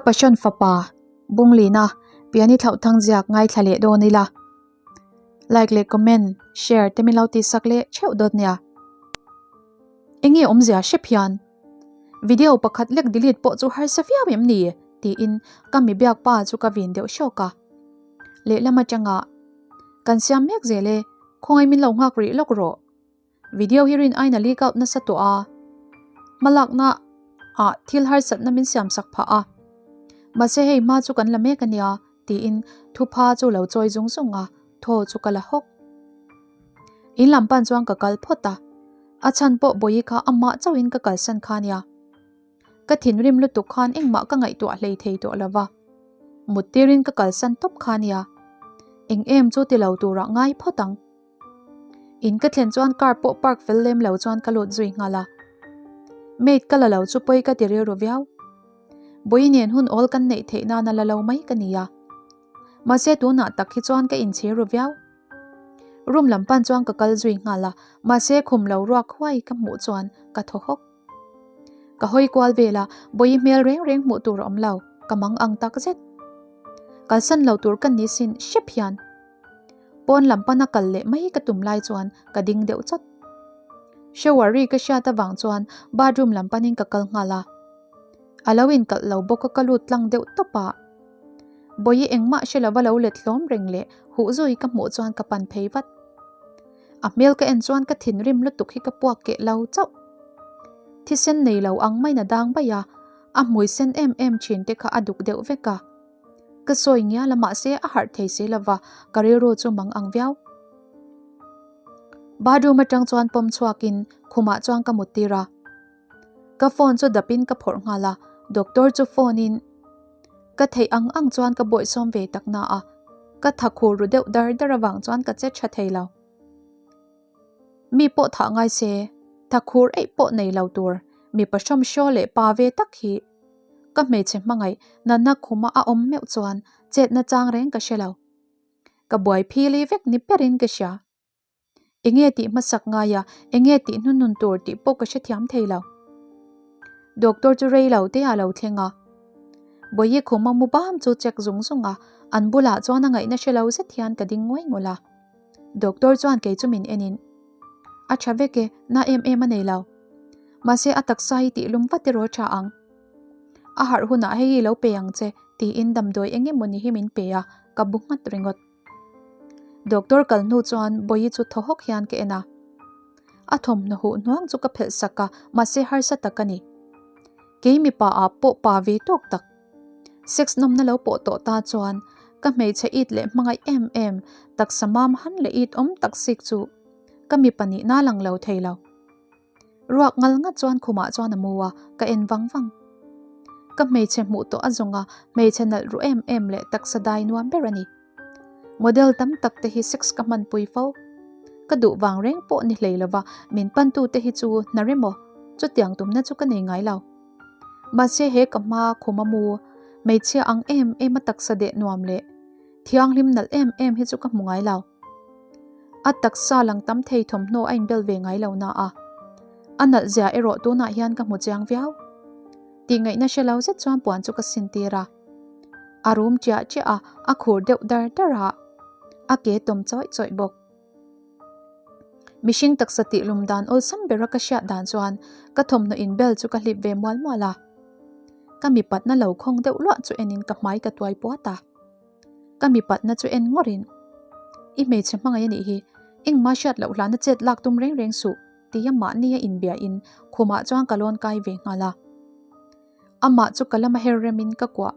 Passion fapa Bunglina Piani Thlauhthang ziak ngaithla leh dawn ila. Like leh comment, share te min lo tih sak leh theuh dawt nia. Enge awmzia hrep hian video pakhat lek delete pawh chu harsa viau em ni? tiin ka mi biak pa chu ka vin deuh hrawk a. Lehlam atanga kan siam mek zel e, khawngaih min lo nghak rih lawk rawh. Video hi rin aiin a leak out nasa tawh a, hmalakna ah thil harsatna min siam sak phah a. Mahse hei hma chu kan la mek a nia tiin thupha chu lo chawi zung zung a, thaw chu ka la hawk. In lam pan chuan ka kal phawt a, a chhan pawh Bawihi kha amah chauhin ka kalsan kha nia. Ka thinrim lutuk khan engmah ka ngaihtuah hlei thei tawh lo va, mut tirin ka kalsan tawp kha nia. Eng em chu ti lo turah ngai phawt ang. In ka thlen chuan car pawh park fel lem lo chuan ka lut zui nghal a. Maid ka la lo chu pawi ka ti rilru viau. Bawihi nen hun awl kan neih theih nana la lo mai ka ni a. Mahse tunah tak hi chuan ka inchhir ru viau. Room lam pan chuan ka kal zui nghal a, mahse khum lo ruak huai ka hmuh chuan ka thaw hawk. Ka hawi kual vel a, Bawihi hmel reng reng hmuh tur a awm lo, ka mang ang tak zet. Kalsan lo tur ka ni sin hrep hian. Pawn lam pana kal leh mai ka tum lai chuan ka ding deuh chawt. Shower ri ka hriat avang chuan bathroom lam panin ka kal nghal a. A lo inkalh lo bawk a ka lut tlang deuh tawp a. Bawihi engmah hre lova lo let hlawm reng leh huh zui ka hmuh chuan ka pan phei vat. A hmel ka en chuan ka thinrim lutuk hi ka puak keh lo chauh. Thisen nei lo ang maiin a dang baih a, a hmui sen em em thin te kha a duk deuh vek a. Ka sawi ngial a mahse a harh thei si lova ka rilru chu mang ang viau. Bathroom atang chuan pawm chhuakin khumah chuan ka mut tir a. Ka phone chu dapin ka phawrh nghal a, doctor chu phone in ka theih ang ang chuan ka bawihsawm ve tak na a, ka tha khur ru deuh dar dar avang chuan ka che tha thei lo. Mi pawh thah ngai se, tha khur eih pawh nei lo tur mipa hrawmhraw leh pa ve tak hi ka hmeichhe hmangaih natna khuma a awm meuh chuan chetna chang reng ka hre lo. Ka buai phili vek ni berin ka hria. Enge tih hmasak ngai a, enge tih hnunhnun tur tih pawh ka hrethiam thei lo. Doctor chu rei lo te a lo thleng a. Bawihi khuma mu bam chu check zung zung a, an bulah chuan a ngaihna hre lo zet hian ka ding nguai ngawlh a. Doctor chuan kei chu min enin, A tha vek e, na em em a nei lo. Mahse a taksa hi tih lum vat erawh a tha ang. A harh hunah hei hi lo pe ang che, tiin damdawi eng emaw ni hi min pe a, ka bu nghat ringawt. Doctor kal hnu chuan Bawihi chu thaw hawk hian ka en a. A thawmhnaw huh hnuang chu ka phelh sak a, mahse harsa tak a ni. Kei mipa ah pawh pa ve tawk tak. Sex nawmna lo pawh tawh ta chuan ka hmeichhe it leh hmangaih em em taksa mam han leh it awm tak sik chu ka mipa nihna lang lo thei lo. Ruak ngal ngat chuan khumah chuan a mu a, ka en vang vang. Ka hmeichhe hmuh tawh a zawng a, hmeichhe nalh ruh em em leh taksa dai nuam ber a ni. Model tam tak te hi sex ka hmanpui fo. Ka duh vang reng pawh ni hlei lova min pantu te hi chu hna remaw chutiang tumna chu ka nei ngai lo. Mahse he ka hma khum a mu, hmeichhia ang em em a taksa deh nuam leh thianghlim nalh em em hi chu ka hmu ngai lo. A taksa lang tam thei thawmhnaw a inbel ve ngai lo na a, a nalh zia erawh tunah hian ka hmu chiang viau. Tih ngaihna hre lo zet chuan puan chu ka sin tir a. A rum chiah chiah a, a khur deuh dar dar a, a ke tawm chawih chawih bawk. Mihring taksa tih lum dan awlsam bera ka hriat dan chuan ka thawmhnaw inbel chu ka hlip ve mual mual a. Ka mipatna lo khawng deuh luah chu enin ka hmai ka tuai puat a. Ka mipatna chu en ngawrin, I hmeichhe hmangaih a nih hi, engmah hriat loh hlana chet lak tum reng reng suh, tia mahnia inbiahin khumah chuan ka lawn kai ve nghal a. Amah chu ka lama her remin ka kuah.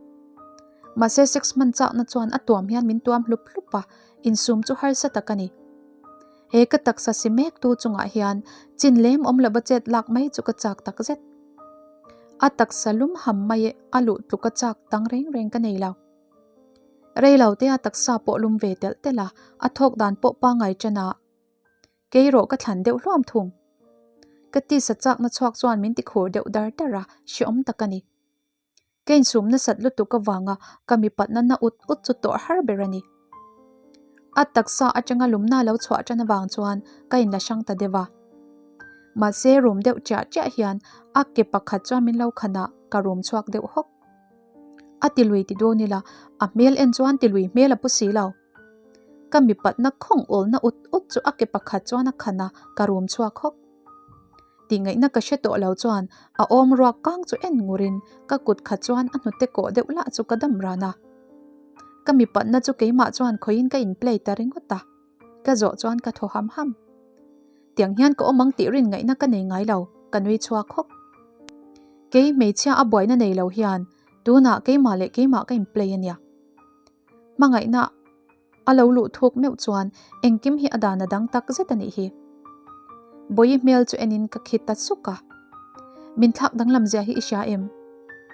Mahse sex hman chakna chuan a tuam hian min tuam hlup hlup a, insum chu harsa tak a ni. He ka taksa si mek tu chungah hian chin lem awm lova chet lak mai chu ka chak tak zet. A taksa lum ham mai a luh tluka chak tang reng reng ka nei lo. Rei lo te a taksa pawh lum ve telh telh a, a thawk dan pawh pangngai ṭan a. Kei rawh ka thlan deuh hluam thung. Ka tisa chakna chhuak chuan min ti khur deuh dar dar a, hreawm tak a ni. Ka insum nasat lutuk avanga ka mipatna na ut ut chu tawrh har ber a ni. A taksa atanga lumna lo chhuah tan avang chuan ka inla hrang ta deuh a. Mahse rum deuh chiah chiah hian a ke pakhat chuan min lo khan a, ka rum chhuak deuh hawk. A ti lui ti dawn ila, a hmel en chuan ti lui hmel a pu si lo. Ka mipatna khawng awlna ut ut chu a ke pakhat chuan a khan a, ka rum chhuak hawk. Tihngaihna ka hre tawh lo chuan a awm ruak kang chu en ngurin ka kut khat chuan a hnute kawh deuh lah chu ka dam ran a. Ka mipatna chu keimah chuan khawiin ka in play ta ringawt a, ka zawh chuan ka thaw ham ham. Tiang hian ka awm ang tih rin ngaihna ka nei ngai lo, ka nui chhuak hawk. Kei hmeichhia a buaina nei lo hian tunah keimah leh keimah ka in play a nia. Hmangaihna a lo luh thuk meuh chuan engkim hi a dan a dang tak zet a nih hi. Bawihi hmel chu enin ka khit ta suk a. Min thlak danglam zia hi i hria em?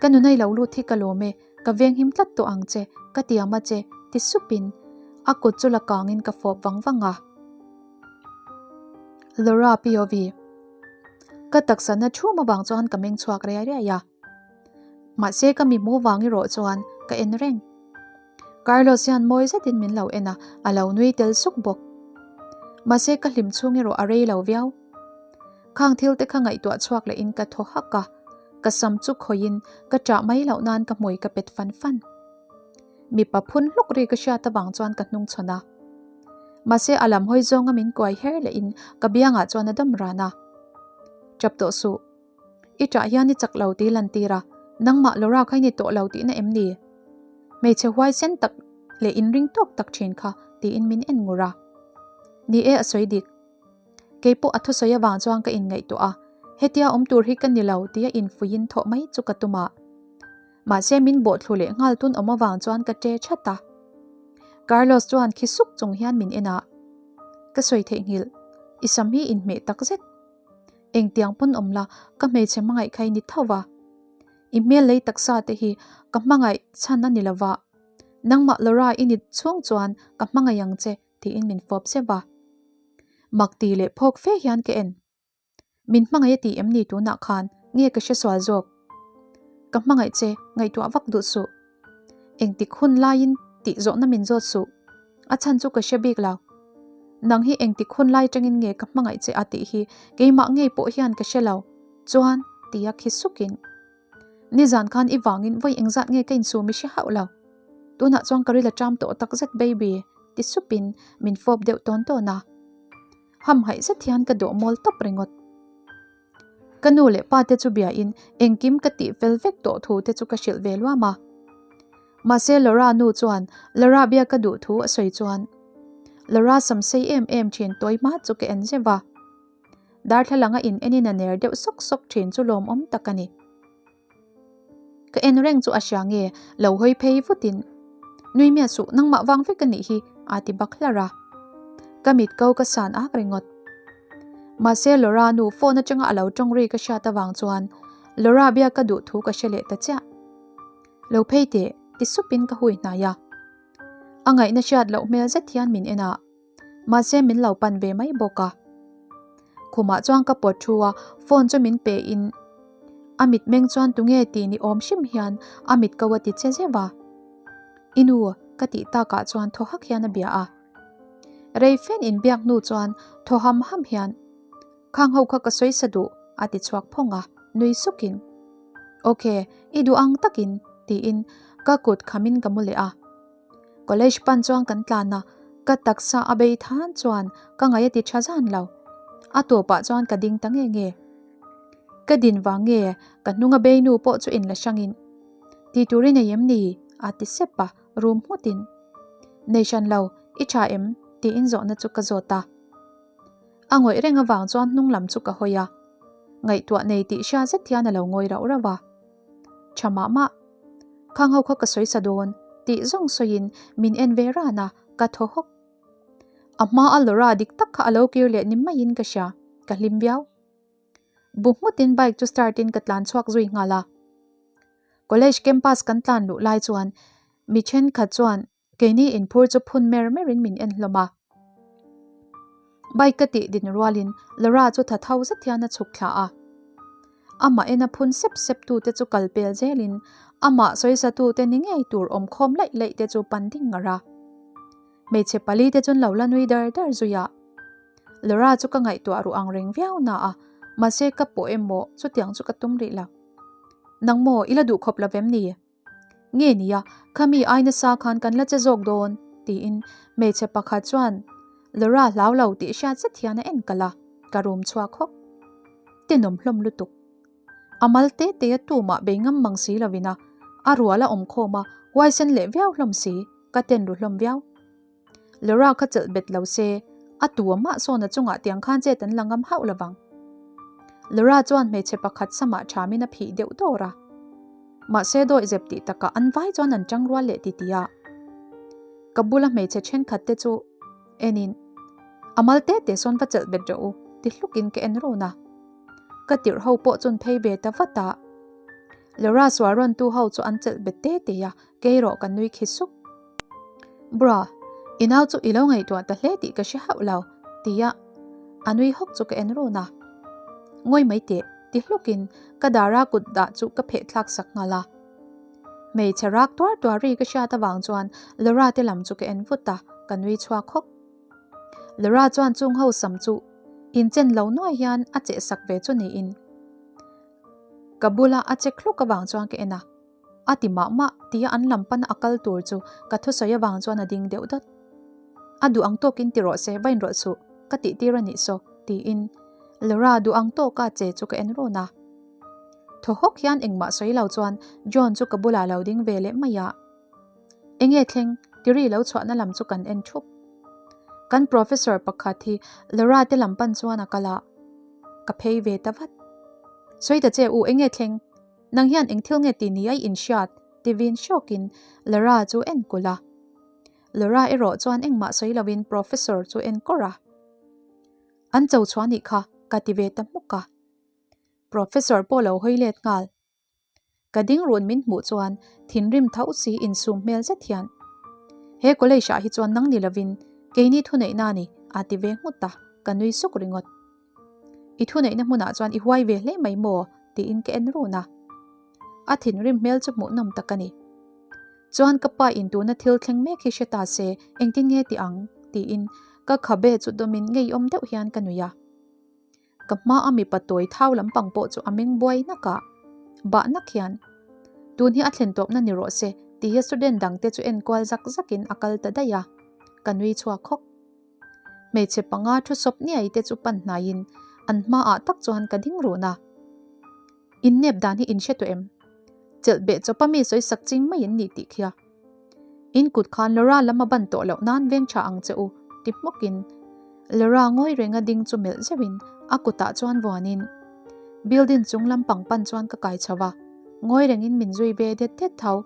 Ka nunai lo lut hi ka lawm e, ka venghim tlat tawh ang che, ka tiam a che, ti supin a kut chu la kangin ka fawp vang vang a. Laura POV Ka taksa na thum avang chuan ka meng chhuak riai riai a. Mahse ka mi hmuh vang erawh chuan ka en reng. Carlos hian mawi zetin min lo en a, a lo nui tel suk bawk. Mahse ka hlim chhung erawh a rei lo viau. Khang thil te kha ngaihtuah chhuak leh in ka thaw hak a, ka sam chu khawiin ka ṭah mai loh nan ka hmui ka pet fan fan. Mipa phun hluk ri ka hriat avang chuan ka hnung chhawn a. Mahse a lam hawi zawnga min kuai her leh in ka biangah chuan a dam ran a. Ṭap tawh suh. I ṭah hian i chak lo tih lantir a, nangmah Laura kha i ni tawh lo tihna em ni? Hmeichhe huaisen tak leh inring tawk tak ṭhin kha tiin min en ngur a. Ni e a sawi dik. Kei pawh a thusawi avang chuan ka inngaihtuah a, hetia awm tur hi ka ni lo tia infuiin thawh mai chu ka tum a. Mahse min bawhthlu leh nghal tun awm avang chuan ka ṭe ṭhat a. Carlos chuan khi suk chung hian min en a. Ka sawi theihnghilh, i sam hi inhmeh takzet. Engtiang pawn awm la, ka hmeichhe hmangaih kha i ni tho va. I hmel lei taksa te hi ka hmangaih chhan a ni lo va. Nangmah Laura i ni chhung chuan ka hmangaih ang che tiin min fawp zeuh va. Mak ti leh phawk fe hian ka en. Min hmangaih a ti em ni tunah khan nge ka hre sual zawk? Ka hmangaih che ngaihtuah vak duh suh. Engtik hun laiin tih zawhna min zawt suh. A chhan chu ka hre bik lo. Nang hi engtik hun lai tangin nge ka hmangaih che a tih hi keimah ngei pawh hian ka hre lo. Chuan, tia khi sukin. Nizan khan i vangin vawi engzat nge ka insum i hre hauh lo. Tunah chuan ka ril a ṭam tawh takzet baby, ti supin min fawp deuh tawn tawn a. Hamhaih zet hian ka dawh mawl tawp ringawt. Ka nu leh pa te chu biain engkim ka tih fel vek tawh thu te chu ka hrilh ve luam a. Mahse Laura nu chuan Laura biak ka duh thu a sawi chuan Laura sam sei em em thin tawi hma chu ka en zeuh a. Darthlalang a in enin a ner deuh sawk sawk thin chu lawmawm tak a ni. Ka en reng chu a hria nge lo hawi phei vutin Nui miah suh nangmah vang vek a nih hi a ti bak hlar a. Ka mit ko ka san ak ringawt. Mahse Laura nu phone atanga a lo tawng ri ka hriat avang chuan Laura biak ka duh thu ka hre leh ta chiah. Lo phei teh ti supin ka hui hnai a. A ngaihna hriat loh hmel zet hian min en a. Mahse min lo pan ve mai bawk a. Khumah chuan ka pawt thu a, phone chu min pe in a mitmeng chuan tunge tih ni awm hrim hian a mit ko a ti che zeuh a. I nu ka tih takah chuan thaw hak hian a bia a. Rei fen inbiak hnu chuan thaw ham ham hian Khang ho kha ka sawi sa duh a ti chhuak phawng a, nui sukin Ok, i duh ang takin tiin ka kut khamin ka mu leh a. College pan chuan kan tlan a, ka taksa a bei than chuan ka ngaih a ti tha zan lo. A tawpah chuan ka ding ta nge nge. Ka din vang nge ka hnunga bei nu pawh chu inla hrangin Ti tur i nei em ni? a ti sep a, rum nghutin. Nei hran lo, i tha em? tiin zawhna chu ka zawt a. A ngawih reng avang chuan hnung lam chu ka hawi a, ngaihtuah nei tih hria zet hian a lo ngawi rauh rauh a. Tha mah mah. Khang ho kha ka sawi sa dawn tih zawng sawiin min en ve ran a, ka thaw hawk. A hma a Laura dik tak kha a lo kir leh ni maiin ka hria, ka hlim viau. Bu nghutin bike chu start in ka tlan chhuak zui nghal a. College campus kan tlan luh lai chuan mi thenkhat chuan Keini inphur chu phun mer merin min en hlawm a. Bike ka tih din rualin Laura chu tha tho zet hian a chhuk thla a. Amah ena phun sep sep tute chu kal pel zelin amah sawisa tute ni ngei tur awm khawm laih laih te chu pan ding ngar a. Hmeichhe pali te chuan lo la nui dar dar zui a. Laura chu ka ngaihtuah ruh ang reng viau na a, mahse ka pawh emaw chutiang chu ka tum rih lo. Nang maw i la duh khawp lo vem ni? Nge nia, khami ai nasa khan kan la che zawk dawn, tiin hmeichhe pakhat chuan Laura hlau lo tih hriat zet hian a en kalh a, ka rum chhuak hawk. Tenawm hlawm lutuk. A mal te te a tumah bei ngam mang si lovin a, a rual a awm khawm a, huaisen leh viau hlawm si, ka ten ru hlawm viau. Laura kha chelh bet lo se, a tu a mah sawn a chungah tiang khan chet an la ngam hauh lovang. Laura chuan hmeichhe pakhat samah thamin a phih deuh dawr a. Mahse dawih zep tih takah an vai chuan an tang rual leh ti ti a. Ka bula hmeichhe thenkhat te chu enin a mal te te sawn va chelh bet rawh u ti hlukin ka en run a. Ka tirh ho pawh chun phei ve ta vat a. Laura sual rawn tu ho chu an chelh bet te te a, kei rawh ka nui khi suk. Bra, i nau chu i lo ngaihtuah ta hle tih ka hre hauh lo, tia a nui hawk chu ka en run a. Ngawi mai teh, ti hlukin ka dara kut dah chu ka pheh thlak sak nghal a. Hmeichhe rak tuar tuar ri ka hriat avang chuan Laura te lam chu ka en vut a, ka nui chhuak hawk. Laura chuan chung ho sam chu inchen lo nuai hian a cheh sak ve chu niin ka bula a che hluk avang chuan ka en a. A ti mah mah tia an lam pana a kal tur chu ka thusawi avang chuan a ding deuh dawt. A duh ang tawkin ti rawh se, va inrawlh suh, ka tih tir a nih saw, tiin Laura duh ang tawka che chu ka en run a. Thaw hawk hian engmah sawi lo chuan John chu ka bulah lo ding ve leh mai a. Enge thleng, tiri lo chhuahna lam chu kan en thup. Kan professor pakhat hi Laura te lam pan chuan a kal a, ka phei ve ta vat. Sawi ta che u, enge thleng? Nang hian eng thil nge ti ni a i inhriat? ti vin hrawkin Laura chu en kulh a. Laura erawh chuan engmah sawi lovin professor chu en kawr a. An cho chhuah nih kha, ka ti ve ta hmuk a. Professor pawh lo hawi let nghal. Ka ding run min hmuh chuan thinrim tho si insum hmel zet hian, He college ah hi chuan nang ni lovin keini thuneihna a ni, a ti ve nghut a, ka nui suk ringawt. I thuneihna hmunah chuan i huai ve hle mai maw? tiin ka en run a. A thinrim hmel chu hmuhnawm tak a ni. Chuan ka pa in tuna thil thleng mek hi hre ta se engtin nge ti ang? tiin ka khabe chu dawmin ngeiawm deuh hian ka nui a. Ka hma a mipa tawi thau lampang pawh chu a meng buai nak a, bah nak hian, Tun hi a thlen tawpna ni rawh se, tia student dangte chu enkual zak zakin a kal ta daih a, ka nui chhuak hawk. Hmeichhe panga thu sawp niai te chu pan hnaiin an hmaah tak chuan ka ding run a. In nep dan hi in hre tawh em? Chelh beh chawpa mi sawi sak ching mai in ni tih khia. In kut khan Laura lam a ban tawh loh nan veng tha ang che u, ti hmawkin Laura ngawi renga ding chu melh zeuhin a kutah chuan vuanin building chung lampang pan chuan ka kai chho va, ngawi rengin min zui ve det det tho.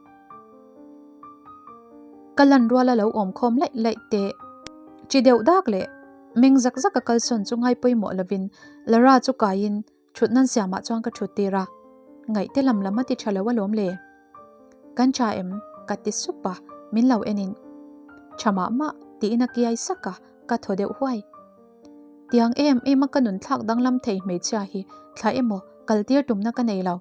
Ka lan ruala lo awm khawm laih laih teh. Chi deuh dak leh meng zak zak a kalsawn chu ngai pawimawh lovin Lara chu kaiin thut nan siamah chuan ka thut tir a, ngaihte lam lam a ti tha lo alawm le. Kan tha em? Ka ti sup a, min lo enin tha mah mah tiin a kiai sak a, ka thaw deuh huai. Tiang em em a ka nun thlak danglam thei hmeichhia hi thla emaw kal tir tumna ka nei lo.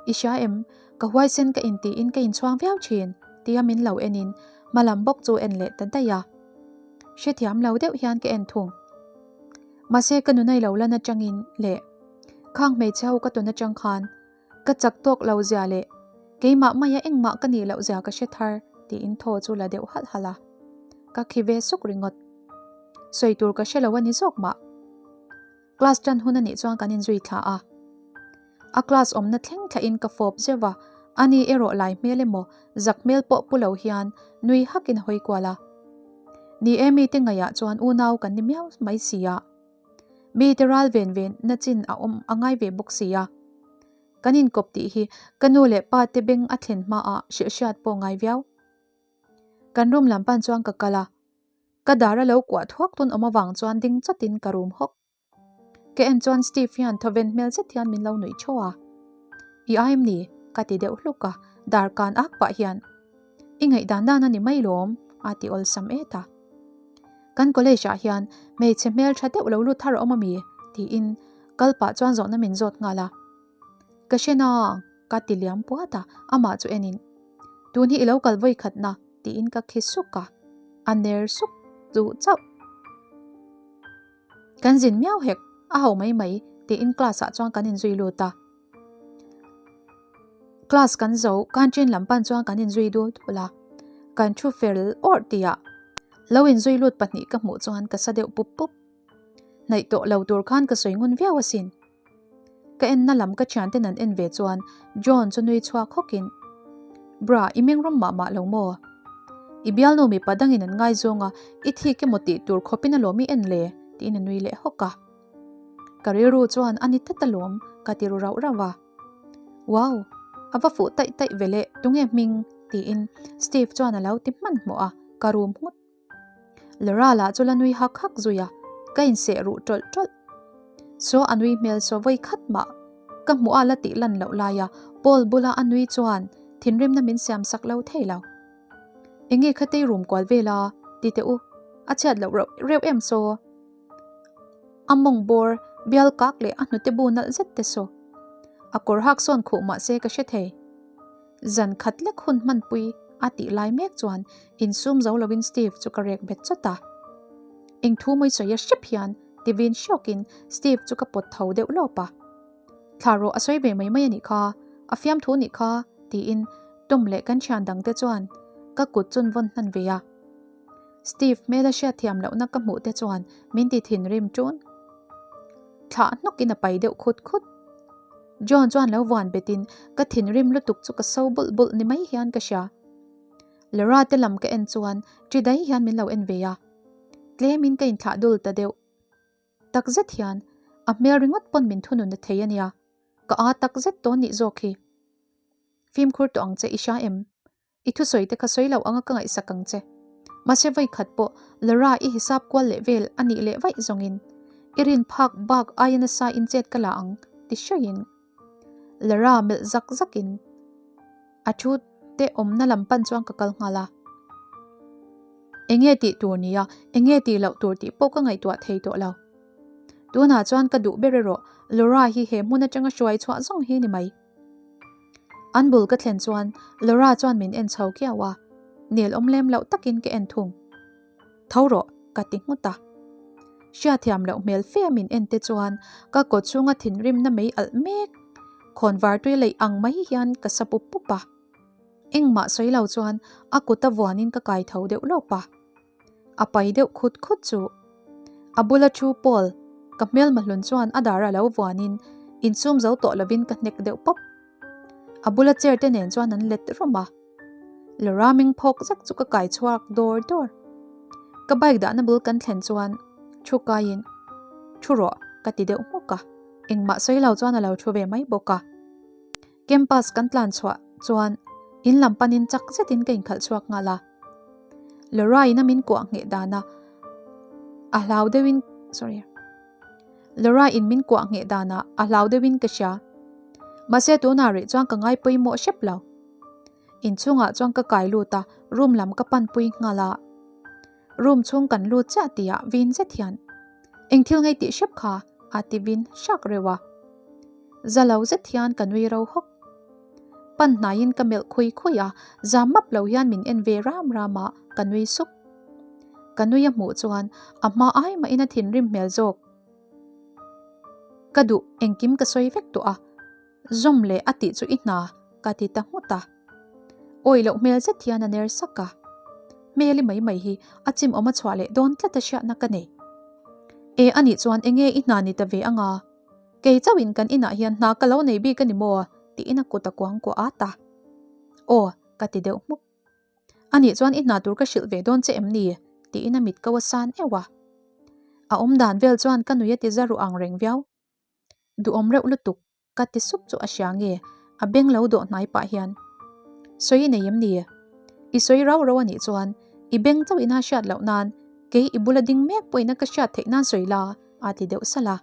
I hria em? Ka huaisen ka intiin ka inchhuang viau thin, tia min lo enin hma lam bawk chu en leh ta daih a. Hrethiam lo deuh hian ka en thung. Mahse ka nunai lo lan atangin leh khang hmeichhe ho ka tawn atang khan ka chak tawk lo zia leh keimah maia engmah ka nih loh zia ka hre thar tiin thaw chu la deuh halh halh a. Ka khi ve suk ringawt. Sawi tur ka hre lo a ni zawk mah. Class tan hun a nih chuan kan inzui thla a. A class awmna thleng thlahin ka fawp zeuh a, ani erawh lai hmel emaw zak hmel pawh pu lo hian nui hakin a hawi kual a. Ni e mite ngaihah chuan unau kan ni miau mai si a. Mite ral ven ve na chin a awm a ngai ve bawk si a. Kan inkawp tih hi ka nu leh pa te beng a thlen hmaah hrilhhriat pawh ngai viau. Kan room lam pan chuan ka kal a. Ka dar a lo kuah thuak tun awm avang chuan ding chawtin ka rum hawk. Ka en chuan Steve hian thawven hmel zet hian min lo nuih tho a. I ai em ni? Ka ti deuh hluk a, dar kan ak pah hian I ngaihdan dan a ni mai lawm a ti awlsam et a. Kan college ah hian hmeichhe hmel tha deuh lo lut thar a awm a mi? Tiin kal pah chuan zawhna min zawt nghal a. Ka hre na ka ti liam puat a, amah chu enin Tun hi i lo kal vawi khatna tiin ka khi suk a, a ner suk duh chauh. Kan zin miau hek, a ho mai mai tiin class ah chuan kan inzui lut a. Class kan zo, canteen lam pan chuan kan inzui dul dul a, kan thu fel awrh tihah lo inzui lut pahnih ka hmuh chuan ka sa deuh pup pup. Hnaih tawh lo tur khan ka sawi ngun viau asin. Ka enna lam ka thianten an en ve chuan John chu nui chhuak hawkin, Bra, i mengrawm mah mah lo maw? I bialnu mipa dangin an ngaizawng a, i thik emaw tih tur khawpin alawm i en le? tiin a nui leh hawk a. Ka rilru chuan a ni tlat alawm ka ti ru rauh rauh a. Wow! A va fuh taih taih ve le, tunge hming? tiin Steve chuan a lo ti hmanhmawh a, ka rum nghut. Laura lah chu la nui hak hak zui a, ka inseh ruh tawlh tawlh. Saw a nui hmel saw vawi khat mah ka hmuh a la tih lan loh laia Paul bula a nui chuan thinrimna min siam sak lo thei lo. Enge khatei rum kual vel a? Ti teh u, a chhiat loh reuh reuh em saw? A mawng bawr bial kak leh a hnute bu nalh zet te saw. A kawr hak sawn khuh mah se ka hre thei. Zan khat lek hun hmanpui a tih lai mek chuan insum zo loin Steve chu ka rek bet chawt a. Eng thu mawi sawi a hrep hian ti vin hrawkin Steve chu ka pawt tho deuh lawp a. Thla rawh a sawi ve mai mai a nih kha, a fiamthu nih kha tiin Tom leh kan thian dangte chuan ka kut chun vawn hnan ve a. Steve hmel a hriatthiam lohna ka hmuh te chuan min ti thinrim ṭun. Thlah hnawkin a pai deuh khut khut. John chuan lo vuan betin ka thinrim lutuk chu ka so bulh bulh ni mai hian ka hria. Laura te lam ka en chuan ṭi dai hian min lo en ve a. Tlemin ka inthlah dul ta deuh. Takzet hian a hmel ringawt pawn min thunun na thei a nia. Ka â takzet tawh nih zawk hi. Fimkhur tawh ang che i hria em? I thusawi te kha sawi loh anga ka ngaihsak ang che. Mahse vawi khat pawh Laura i hisap kual leh vel a nih leh vaih zawngin i rin phak bak aia nasa in chet ka la ang ti hruaiin Laura melh zak zakin a thu te awmna lam pan chuan ka kal nghal a. Enge tih tur nia enge tih loh tur tih pawh ka ngaihtuah thei tawh lo. Tunah chuan ka duh ber erawh Laura hi he hmun atanga hruai chhuah zawng hi ni mai. An bul ka thlen chuan Laura chuan min en chho kiau a, nel awm lem loh takin ka en thung. Tho rawh, ka ti nghut a. Hriathiam loh hmel fe a min en te chuan ka kaw chhunga thinrimna mei alh mek, khawnvar tui leih ang mai hian ka sa pup pup a. Engmah sawi lo chuan a kut a vuanin ka kai tho deuh lawp a. A pai deuh khut khut chu. A bula thu Paul, ka hmelma hlun chuan a dar a lo vuanin insum zo tawh lovin ka hnek deuh pawp. A bula chair te nen chuan an let rum a. Laura ming phawk zek chu ka kai chhuak dawr dawr. Ka bike dahna bul kan thlen chuan thu kaiin, Thu rawh, ka ti deuh hmuk a. Engmah sawi lo chuan a lo thu ve mai bawk a. Campus kan tlan chhuah chuan in lam panin chak zetin ka inkhalh chhuak nghal a. Laura in a min kuah ngheh dana a hlau deuhin sorry Laura in min kuah ngheh dana a hlau deuhin ka hria. Mahse tunah rih chuan ka ngai pawimawh hrep lo. Inchhungah chuan ka kai lut a, room lam ka panpui nghal a. Room chhung kan lut chiah tihah vin zet hian eng thil ngei tih hrep kha a ti vin hrak reuh a. Za lo zet hian ka nui ro hawk. Pan hnaiin ka melh khui khui a, zam map lo hian min en ve ram ram a, ka nui suk. Ka nui a hmuh chuan a hma ai mahin a thinrim hmel zawk. Ka duh engkim ka sawi vek tawh a. Zawm leh a tih chu i hna ka ti ta nghut a. Awi loh hmel zet hian a ner sak a. Hmeli mai mai hi a chim awm a chhuah leh dawn tlat a hriatna ka nei. E anih chuan enge i hna ni ta ve anga? Kei chauhin kan inah hian hna ka lo nei bik a ni maw? tiin a kut a kuang kuah at a. Aw ka ti deuh hmuk. Anih chuan i hna tur ka hrilh ve dawn che em ni? tiin a mit ko a san euh a. A awmdan vel chuan ka nui a ti za ruh ang reng viau. Duhawm reuh lutuk ka ti sup chu a hria nge a beng lo dawh hnai pah hian sawi i nei em ni? I sawi rau rau anih chuan i beng chauh ina hriat loh nan kei i bula ding mek pawhin a ka hriat theih nan sawi la a ti deuh salh a.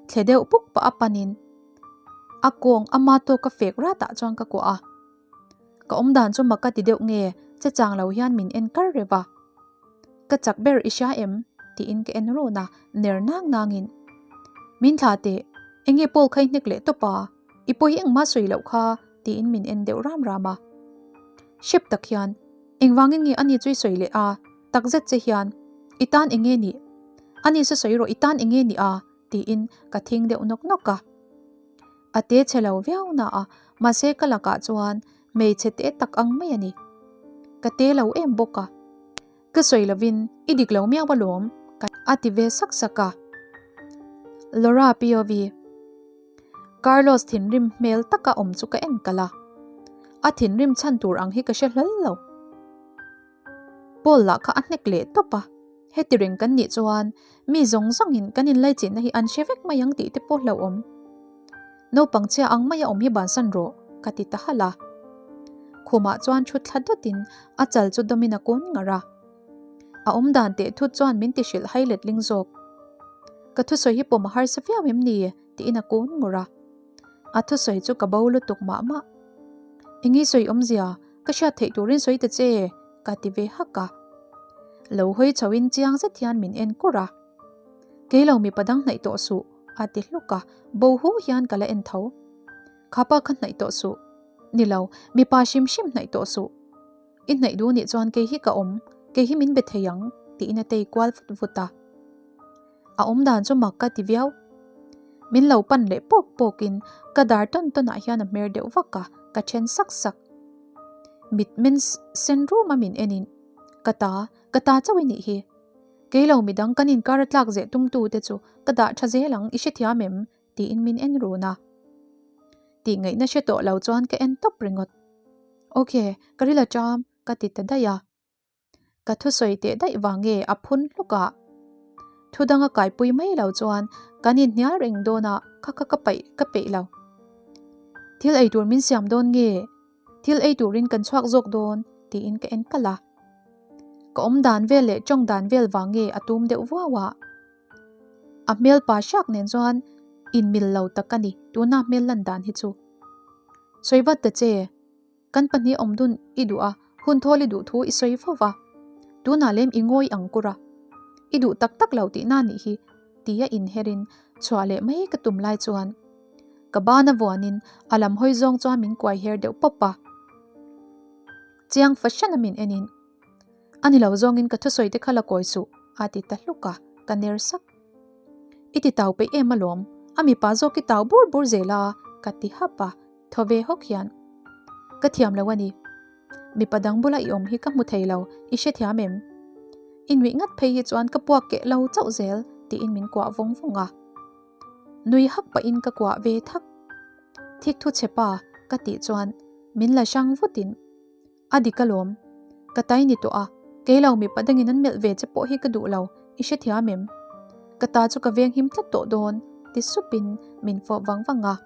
Thle deuh puk pah a panin a kawng ama tawk a fek rat ah chuan ka kuah a. Ka awm dan chu mak ka ti deuh nge che chang lo hian min en kar reuh a. Ka chak ber i hria em? tiin ka en run a, ner nang nangin. Min thla teh, enge Paul kha i hnek leh tawp a, i pawi engmah sawi loh kha tiin min en deuh ram ram a. Hrep tak hian, engvangin nge ani chu i sawi leh a, takzet che hian, i tan enge nih? Ani saw sawi rawh i tan enge nih a? tiin ka thing deuh nawk nawk a. A te chhe lo viau na a, Mahse ka lakah chuan hmeichhe te tak ang mai a ni. Ka te lo em bawk a. Ka sawi lovin i dik lo miau alawm ka a ti ve sak sak a. Laura POV. Carlos thinrim hmel taka awm chu ka en kalh a. A thinrim chhan tur ang hi ka hre hlawl lo. Paul lah kha a hnek leh tawp a, heti reng kan nih chuan mi zawng zawngin kan inlaichinna hi an hre vek mai ang tih te pawh hlauhawm. Naupang chhia ang maia awm hi bansan rawh, ka ti ta halh a. Khumah chuan thu thla dawtin a chal chu dawmin a kun ngar a. A awm dan teh thut chuan min ti hrilh hai letling zawk. Ka thusawi hi pawm a harsa viau em ni? tiin a kun ngur a. A thusawi chu ka bo lutuk mah mah. Eng i sawi awmzia? Ka hriat theih turin sawi ta che, ka ti ve hak a. Lo hawi chhoin chiang zet hian min en kur a. Kei lo mipa dang hnaih tawh suh, a ti hluk a, bo hu hian ka la en tho. Kha pa kha hnaih tawh suh. Ni lo, mipa hrim hrim hnaih tawh suh. I hnaih duh nih chuan kei hi ka awm, kei hi min be thei ang, tiin a tei kual vut vut a. A awm dan chu mak ka ti viau. Min lo pan leh pawk pawkin ka dar tawn tawnah hian a hmer deuh vak a, ka then sak sak. Mit men sen rum a min enin, Ka ta, ka ta chauh i nih hi. Kei lo midang kan inkar a tlak zeh tumtu te chu ka dah tha zel ang, i hrethiam em? tiin min en run a. Tih ngaihna hre tawh lo chuan ka en tawp ringawt. Ok, ka ril a ṭam, ka ti ta daih a. Ka thusawi teh daih vang nge a phun hluk a. Thu danga kaipui mai lo chuan kan inhnial reng dawn a, kha kha ka paih ka peih lo. Thil ei tur min siam dawn nge? Thil ei turin kan chhuak zawk dawn? tiin ka en kalh a. Ka awm dan vel leh tawng dan vel vang nge a tum deuh vuau a. A hmel pa hriak nen chuan inmil lo tak a ni tuna hmel lan dan hi chu. Sawi vat ta che. Kan pahnih awm dun i duh a, hun thawl i duh thu i sawi fo va. Tunah lem i ngawi ang kur a. I duh tak tak lo tihna nih hi, tia inherin chhuah leh mai ka tum lai chuan ka bana vuanin a lam hawi zawng chuan min kuai her deuh pawp a. Chiang fahran a min enin, A ni lo zawngin ka thusawi te kha la kawi suh, a ti ta hluk a, ka ner sak. I ti tau peih em alawm, a mipa zawk i tau bur bur zel a, ka ti hap a. Thaw ve hawk hian, Ka thiam lo a ni. Mipa dang bula i awm hi ka hmu thei lo, i hrethiam em? I nuih ngat phei hi chuan ka puak keh lo chauh zel, tiin min kuah vawng vawng a. Nui hak pahin ka kuah ve thak. Thik thu chhe pa, ka tih chuan min la hrang vutin, A dik alawm. Ka tai ni tawh a, kei lo mipa dangin an melh ve che pawh hi ka duh lo, i hrethiam em? Ka ta chu ka veng him tlat tawh dawn, ti supin min fawp vang vang a.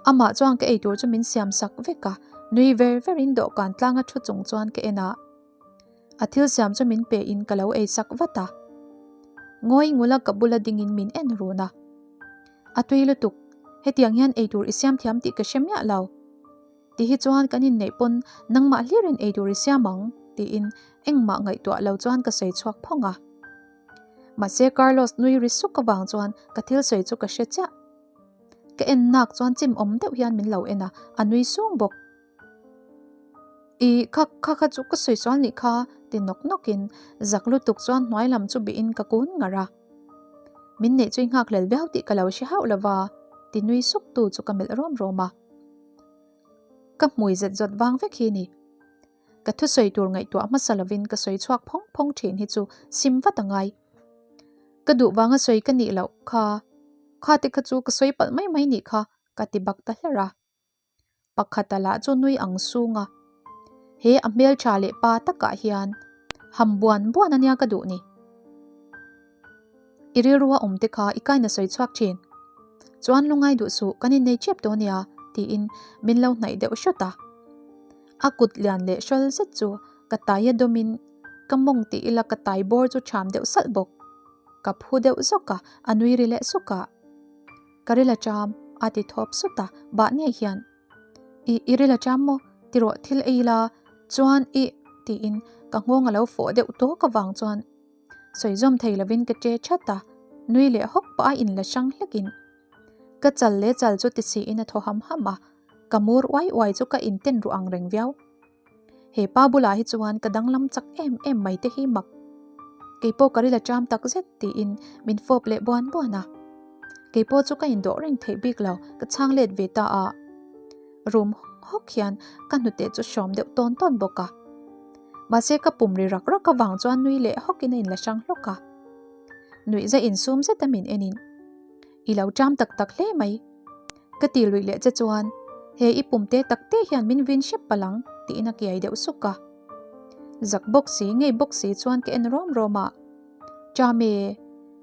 Amah chuan ka eitur chu min siam sak vek a, nui ver verin dawhkan tlanga thu chung chuan ka en a. A thil siam chu min pe in ka lo ei sak vat a. Ngawi ngula ka bula dingin min en run a. A tui lutuk, hetiang hian eitur i siam thiam tih ka hre miah lo. Ti hi chuan kan inneih pawn nangmah hlirin eitur i siam ang, tiin engmah ngaihtuah lo chuan ka sawi chhuak phawng a. Mahse Carlos nui ri suk avang chuan ka thil sawi chu ka hre chiah. Ka en nak chuan chim awm deuh hian min lo en a, a nui sung bawk. I kha kha kha chu ka sawi sual nih kha ti nawk nawkin zak lutuk chuan hnuai lam chu bihin ka kun ngar a. Min neih chu i nghak hlel viau tih ka lo hre hauh lova ti nui suk tu chu ka melh rawm rawm a. Ka hmui zet zawt vang vek hi ni. Ka thusawi tur ngaihtuah hmasa lovin ka sawi chhuak phawng phawng thin hi chu sim vat a ngai. Ka duh vanga sawi ka nih loh kha, kha te kha chu ka sawi palh mai mai nih kha ka ti bak ta hler a. Pakhata lah chu nui ang sung a, he a hmeltha leh pa takah hian ham buan buan ania ka duh ni. I rilrua awm te kha i kaina sawi chhuak thin. Chuan lungai duh suh kan innei chep tawh ania tiin min lo hnaih deuh hrawt a. A kut lian leh hrawl zet chu ka tai a dawmin ka mawng tih ila ka tai bawr chu ṭham deuh salh bawk. Ka phu deuh zawk a, a nui ri leh suk a. Ka ril a ṭam a ti thawp sut a, bah ngei hian I i ril a ṭam maw? Ti rawh thil ei ila chuan i tiin ka nghawng a lo fawh deuh tawk avang chuan Sawi zawm thei lovin ka che chat a, nui leh hawk pah a inla hrang hlekin ka chal leh chal chu ti siin a thaw ham ham a, ka mur uai uai chu ka inten ruh ang reng viau. He pa bulah hi chuan ka danglam chak em em mai te hi mak. Keipawh ka ril a ṭam tak zet tiin min fawp leh buan buan a. Keipawh chu ka indawh reng theih bik lo, ka chhang let ve ta a. Rum hawk hian ka hnute chu hrawm deuh tawn tawn bawk a. Mahse ka pum ri rak rak avang chuan nui leh hawkin a inla hrang hlawk a. Nuihza insum zeta min enin, I lo ṭam tak tak hle mai. Ka ti luih leh che chuan, He i pum te tak te hian min vin hrep palh ang, tiin a kiai deuh suk a. Zak bawk si, ngei bawk si chuan ka en rawm rawm a. Ṭam e,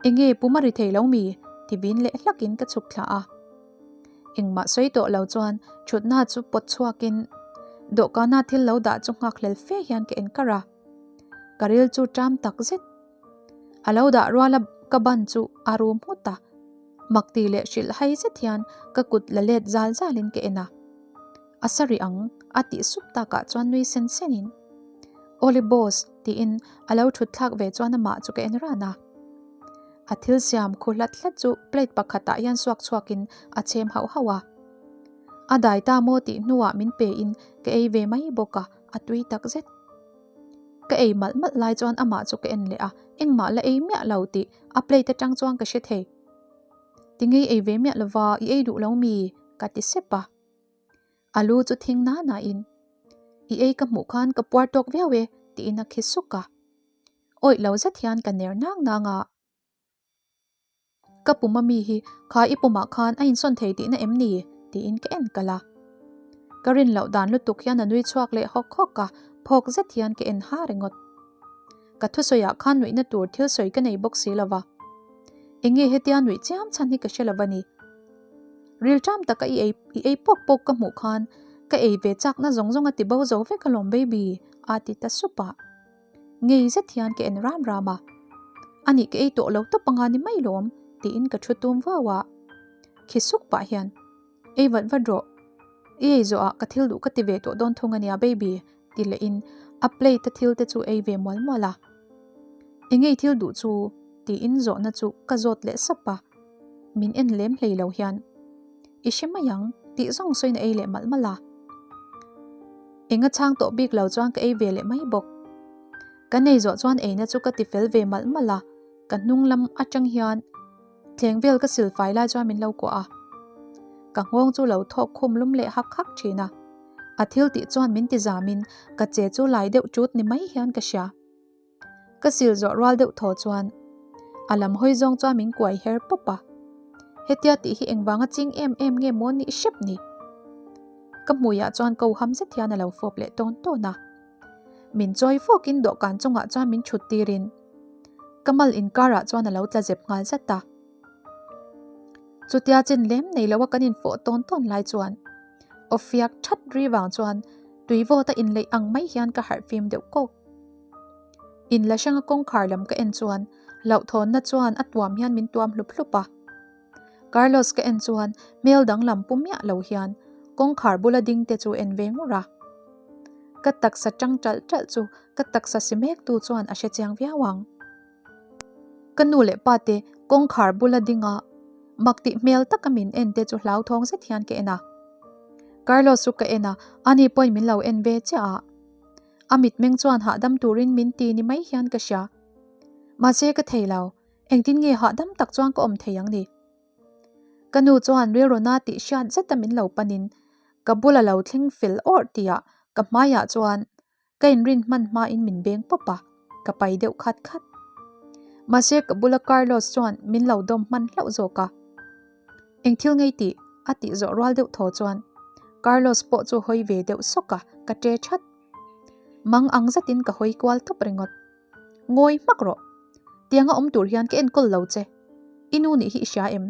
enge pum a ri thei lo mi? ti vin leh hlakin ka chhuk thla a. Engmah sawi tawh lo chuan thutna chu pawt chhuakin dawhkana thil lo dah chu nghakhlel fe hian ka enkar a. Ka ril chu ṭam tak zet. A lo dah ruala ka ban chu a rum nghut a. Mak ti leh hrilh hai zet hian ka kut la let zal zalin ka en a. A sa rih ang a tih sup takah chuan nui sen senin Awle boss tiin a lo thut thlak ve chuan amah chu ka en ran a. A thil siam khu hlat hlat chu plate pakhatah hian suak chhuakin a chhem hauh hauh a. A dai ta maw tih hnuah min pein ka ei ve mai bawk a, a tui tak zet. Ka ei malh malh lai chuan amah chu ka en leh a, engmah la ei miah lo tih a plate atang chuan ka hre thei. Tingei ei ve miah lova i ei duh lo mi? ka ti sep a. A lu chu thing na na in, I ei ka hmuh khan ka puar tawk viau e tiin a khi suk a. Awih lo zet hian ka ner nang nang a. Ka pum ami hi kha i pumah khan a insawn thei tihna em ni? tiin ka en kalh a. Ka rin loh dan lutuk hian a nui chhuak leh hawk hawk a, phawk zet hian ka en ha ringawt. Ka thusawiah khan nuihna tur thil sawi ka nei bawk si lo va. Enge hetia nuih chiam chhan hi ka hre lo va ni. Rilṭam taka i ei i ei pawk pawk ka hmuh khan ka ei ve chakna zawng zawng a ti bo zo vek alawm baby a ti ta sup a. Ngei zet hian ka en ram ram a, Anih ka ei tawh lo tawp anga ni mai lawm tiin ka thu tum vau a. Khi suk pah hian, Ei vat vat rawh, i ei zawhah ka thil duh ka ti ve tawh dawn thung ania baby ti lehin a plate a thil te chu ei ve mual mual a. Engei thil duh chu? tiin zawhna chu ka zawt leh sap a, min en lem hlei lo hian, I hre mai ang tih zawng sawiin a ei leh malh malh a. Enga chhang tawh bik lo chuan ka ei ve leh mai bawk. Kan ei zawh chuan eina chu ka ti fel ve malh malh a, ka hnung lam atang hian thleng vel ka sil fai lai chuan min lo kuah a. Ka nghawng chu lo thawk khum lum leh hak hak thin a. A thil tih chuan min ti zamin ka che chu lai deuh chut ni mai hian ka hria. Ka sil zawh rual deuh thaw chuan a lam hawi zawng chuan min kuai her pawp a. Hetia tih hi engvanga ching em em nge maw nih hrep ni? Ka hmuiah chuan ko ham zet hian a lo fawp leh tawn tawn a. Min chawi fawkin dawhkan chungah chuan min thut tirin ka mal inkarah chuan a lo tla zep nghal zat a. Chutia chin lem nei loa kan infawh tawn tawn lai chuan aw fiak that ri vang chuan tui vawt a inleih ang mai hian ka harh fim deuh kawk. In la hranga kawngkhar lam ka en chuan hlauhthawnna chuan a tuam hian min tuam hlup hlup a. Carlos ka en chuan hmel danglam pu miah lo hian kawngkhar bula ding te chu en ve ngur a. Ka taksa tang ṭalh ṭalh chu ka taksa si mek tu chuan a hrechiang viau ang. Ka nu leh pa te kawngkhar bula ding a mak tih hmel taka min en te chu hlauthawng zet hian ka en a. Carlos chu ka en a, ani pawhin min lo en ve chiah a. A mitmeng chuan hahdam turin min ti ni mai hian ka hria. Mahse ka thei lo, engtin nge hahdam tak chuan ka awm thei ang ni? Ka nu chuan rilruna tih hriat zeta min lo panin ka bula lo thleng fel awrh tihah ka hmaiah chuan ka inrin hman hmain min beng pawp a, ka pai deuh khat khat. Mahse ka bula Carlos chuan min lo dawm hman hlauh zawk a. Eng thil ngei tih? a tih zawh rual deuh thaw chuan Carlos pawh chu hawi ve deuh sawk a, ka ṭe ṭhat. Mang ang zetin ka hawi kual tawp ringawt. Ngawi hmak rawh. Tianga awm tur hian ka enkawl lo che. I nu nih hi i hria em?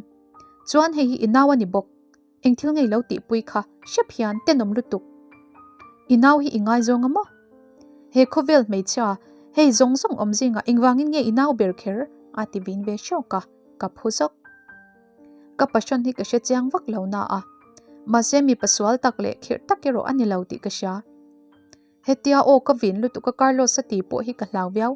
Chuan hei hi i nau a ni bawk. Eng thil ngei lo tihpui kha hrep hian tenawm lutuk. I nau hi i ngaizawng a maw? He khawvel hmeichhia, hei zawng zawng awm zingah engvangin nge i nau ber kher? a ti vin ve hrawk a, ka phu zawk. Ka passion hi ka hre chiang vak lo na a, mahse mipa sual tak leh khirh tak erawh a ni lo tih ka hria. Hetia aw ka vin lutuk a Carlos a ti pawh hi ka hlau viau.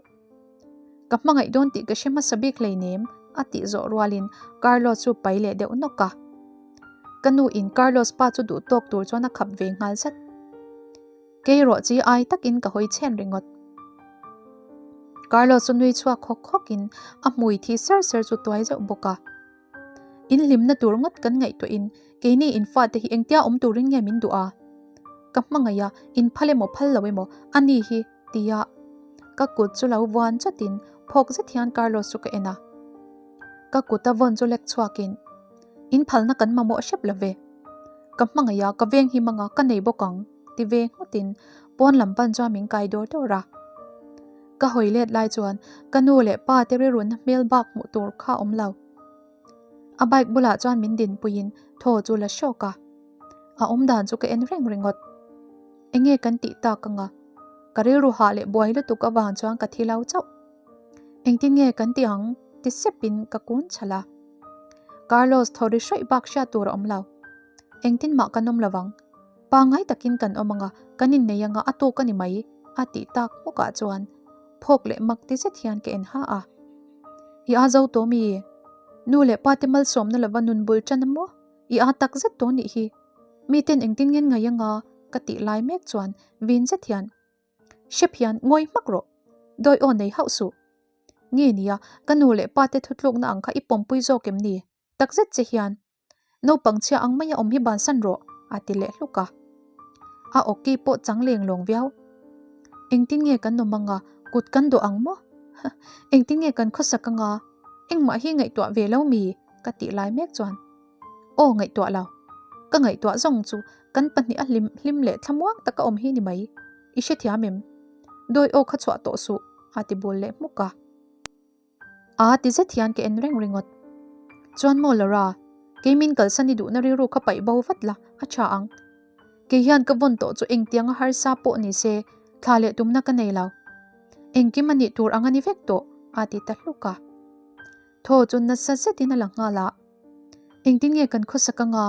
Ka hmangaih dawn tih ka hre hmasa bik hleinem a tih zawh rualin Carlos chu pai leh deuh nawk a. Ka nu in Carlos pa chu duh tawk tur chuan a khap ve nghal zat. Kei erawh chi ai takin ka hawi chhen ringawt. Carlos chu nui chhuak hawk hawkin a hmui thi ser ser chu tuai zeuh bawk a. In hlimna tur ngawt kan ngaihtuahin. Keini in fate hi engtia awm turin nge min duh a? Ka hmangaih a, in phal emaw phal lo emaw a ni hi tia ka kut chu lo vuan chawtin phawk zet hian Carlos chu ka en a. Ka kut a vawn chu lek chhuakin in phalna kan mamawh hrep lo ve. Ka hmangaih a, ka veng hi manga ka nei bawk ang ti ve nghutin pawn lam pan chuan min kai dawr dawr a. Ka hawi let lai chuan ka nu leh pa te rilrunna hmel bak hmuh tur kha awm lo. A bike bulah chuan min dinpuiin thaw chu la hrawk a. A awmdan chu ka en reng ringawt. Enge kan tih tak anga? Ka rilru hah leh buai lutuk avang chuan ka thi lo chauh. Engtin nge kan ti ang? ti sepin ka kun chhalh a. Carlos thaw ri hraih bak hriat tur a awm lo. Engtin mah kan awm lovang. Pangngai takin kan awm anga, kan innei anga a tawk a ni mai, a tih tak hmukah chuan phawk leh mak ti zet hian ka en ha a. I a zo tawh mi? Nu leh pa te malsawmna lova nun bul tan a maw? I a tak zet tawh nih hi. Miten engtin ngen ngai anga ka tih lai mek chuan vin zet hian hrep hian ngawi hmak rawh. Dawi aw nei hauh suh. Nge nia, ka nu leh pa te thutlukna ang kha i pawmpui zawk em ni? Takzet che hian Naupang chhia ang maia awm hi bansan rawh, a ti leh hluk a. A awki pawh chang leng lawng viau. Engtin nge kan awm anga, kut kan dawh ang maw? Engtin nge kan khawsak anga, engmah hi ngaihtuah ve lo mi? ka tih lai mek chuan. Aw ngaihtuah lo. Ka ngaihtuah zawng chu kan pahnih a hlim hlim leh thlamuang taka awm hi ni mai. I hrethiam em? Dawi aw kha chhuah tawh suh, a ti bul leh hmuk a. A ti zet hian ka en reng ringawt. Chuan maw Laura, kei min kalsan i duhna rilru kha paih bo vat la, a tha ang. Kei hian ka vawn tawh chu engtiang a harsa pawh ni se, thla leh tumna ka nei lo. Engkim a nih tur ang a ni vek tawh, a ti ta hluk a. Thaw chu nasa zetin a la nghal a. Engtin nge kan khawsak anga?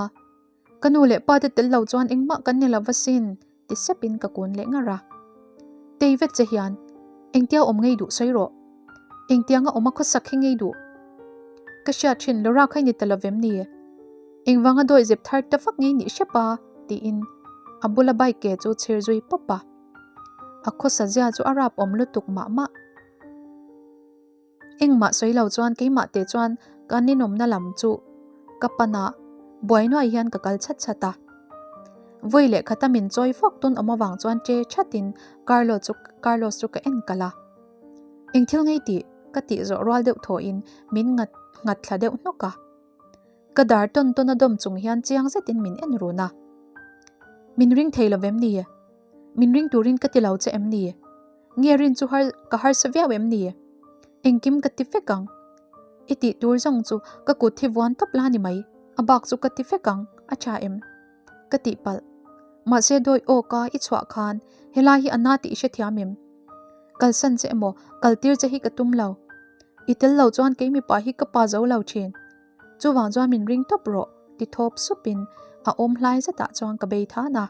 Ka nu leh pa te tel lo chuan engmah kan ni lo va sin, ti sepin ka kun leh ngar a. Tei vet che hian, Engtia awm ngei duh sawi rawh. Engtianga awm a khawsak hi ngei duh. Ka hriat thin Laura kha i ni ta lo vem ni? Engvanga dawi zep thar ta vak ngei nih hrep a? tiin a bula bike ke chu chhir zui pawp a. A khawsa zia chu a rap awm lutuk mah mah. Engmah sawi lo chuan keimah te chuan ka ninawmna lam chu ka pan a, buai nuai hian ka kal chhat chhat a. Vawi leh khata min chawi fawk tun awm avang chuan che thatin Carlo chu Carlos chu ka en kalh a. Eng thil ngei tih ka tih zawh rual deuh thawhin min nghat nghat thla deuh hnawk a. Ka dar tawn tawn a dawm chung hian chiang zetin min en run a. Min ring thei lo vem ni? Min ring turin ka ti lo che em ni? Nge rin chu har ka harsa viau em ni? Engkim ka ti vek ang. I tih tur zawng chu ka kut hi vuan tawp la ni mai, a bak chu ka ti vek ang, a tha em? Ka tih palh. Mahse dawi aw ka i chhuah khan helai hi a na tih i hrethiam em? Kalsan che emaw kaltir che hi ka tum lo. I tel lo chuan kei mipa hi ka pa zo lo thin. Chuvang chuan min ring tawp rawh ti thawp supin a awm hlai zetah chuan ka bei than a.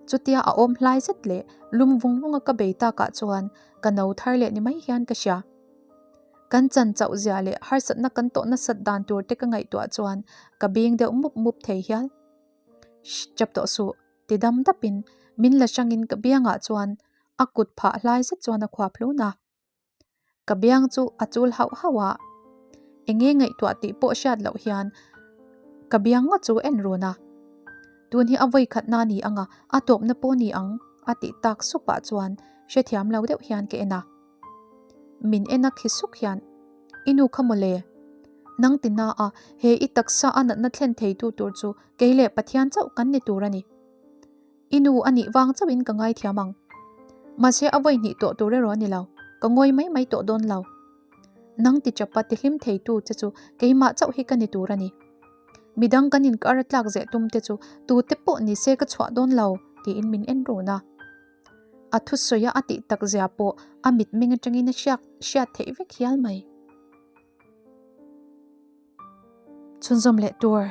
Chutia a awm hlai zet leh lum vung vung a ka bei takah chuan ka no thar leh ni mai hian ka hria. Kan chan chauh zia leh harsatna kan tawh nasat dan tur te ka ngaihtuah chuan ka bing deuh mup mup thei hial. Shh chap tawh suh ti dam dapin min la hrangin ka biangah chuan a kut phah hlai zet chuan a khuap hlun a. Ka biang chu a chul hauh hauh a, enge ngaihtuah tih pawh hriat loh hian ka biang ngawt chu en run a. Tun hi a vawi khatna ni anga a tawpna pawh ni ang a tih tak supah chuan hrethiam lo deuh hian ka en a. Min en a khi suk hian, I nu kha mawle, nang ti na a he i taksa a natna thlen theitu tur chu kei leh Pathian chauh kan ni tur a ni. I nu a nih vang chauhin ka ngaithiam ang. Mahse a vawi hnih tawh tur erawh a ni lo, ka ngawi mai mai tawh dawn lo. Nang ti chapa ti hlim theitu che chu keimah chauh hi ka ni tur a ni. Midang kan inkar a tlak zeh tum te chu tute pawh ni se ka chhuah dawn lo tiin min en run a. A thusawi a a tih tak zia pawh a mitmeng atangin a hriak hriat theih vek hial mai. Chhunzawm leh tur.